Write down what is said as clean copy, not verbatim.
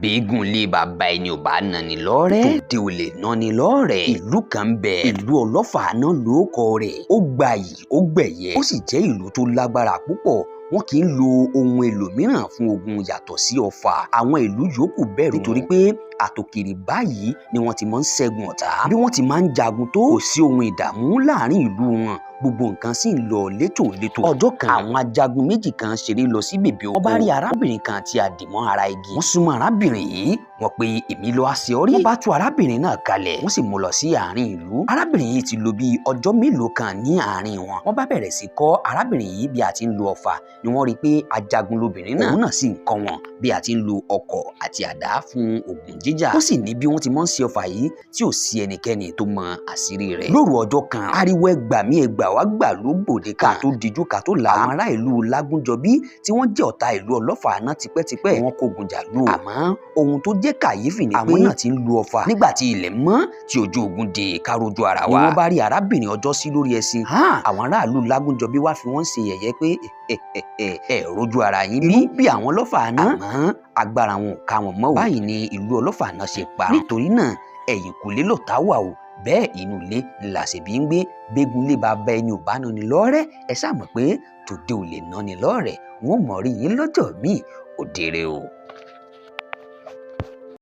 Bígùn lé bàbá ẹni ò bá nani lọ́rẹ́, tòde ò lè nani lọ́rẹ́. Ìlú kan ń bẹ, ìlú Ọlọ́fà náà lóókọ rẹ̀. Ó gbayì, ó gbẹ̀yẹ, ó sì jẹ́ ìlú tó lágbára púpọ̀. Wọn kì í lo ohun èlò mìíràn fún ogun yàtọ̀ sí ọfà. Àwọn ìlú yòókù bẹ̀rù nítorí pé àtòkèrè báyìí ni wọ́n ti máa ń ṣẹ́gun ọ̀tá. Bí wọ́n ti máa ń jagun tó, kò sí ohun ìdààmú láàrin ìlú wọn, gbogbo nǹkan sì ń lọ létòlétò. Ọjọ́ kan, àwọn ajagun méjì kan ṣeré lọ sí bèbè oko. Wọ́n bá rí arábìnrin kan tí a dì mọ́ ara igi. Wọ́n súnmọ́ arábìnrin yìí, wọ́n pe, "Èmi lọ àṣẹ orí." Wọ́n bá tú arábìnrin náà kalẹ̀, wọ́n sì mú lọ sí àárín ìlú. Arábìnrin yìí ti lò bí ọjọ́ mélòó kan ní àárín wọn. Wọ́n bá bẹ̀rẹ̀ sí kọ́ arábìnrin yìí bí a ti ń lo ọfà, ni wọ́n rí i pé ajagun lobìnrin náà. Òun náà sì ń kọ́ wọn bí a ti ń lo ọkọ̀ àti àdá fún ogun jíjà. Ó sì ní bí wọ́n ti mọ̀ ń ṣe ọfà yìí tí ò sí ẹnikẹ́ni tó mọ àṣírí rẹ̀. Lóru ọjọ́ kan, ariwo ẹgbàmí ẹgbà wá gbà ló gbòde ká tó dijú ká tó là. Àwọn ará ìlú Lágúnjọbí tí wọ́n jẹ́ ọ̀tá ìlú Ọlọ́fà náà tipẹ́tipẹ́, wọ́n kógun jà lù. Àmọ́ ohun tó jẹ́ kàyéfì ni pé àwọn náà ti ń lu ọfà. Nígbà tí ilẹ̀ mọ́, tí ojú ogun dé kárójú ara wa, ni wọ́n bá rí arábìnrin ọjọ́ sí lórí ẹṣin. Àwọn aráàlú Lágúnjọbí wá fi wọ́n ṣe yẹ̀yẹ́ pé, ẹ rojú ara yín bí bí àwọn Ọlọ́fà náà, àmọ́ agbára wọn ò ká wọn mọ́ o. Báyìí ni ìlú Ọlọ́fà náà ṣe pa. Nítorí náà, ẹ̀yìnkùlé lọ̀tá wà o, bẹ́ẹ̀ inú ilé làṣẹ̀bí ń gbé. Gbégun lé bàbá ẹni ò bá nani lọ́rẹ́, ẹ ṣáà mọ̀ pé tòde ò lè nani lọ́rẹ́. Wọn mọ̀ rí yín lọ́jọ́ míì. Òdèrè o.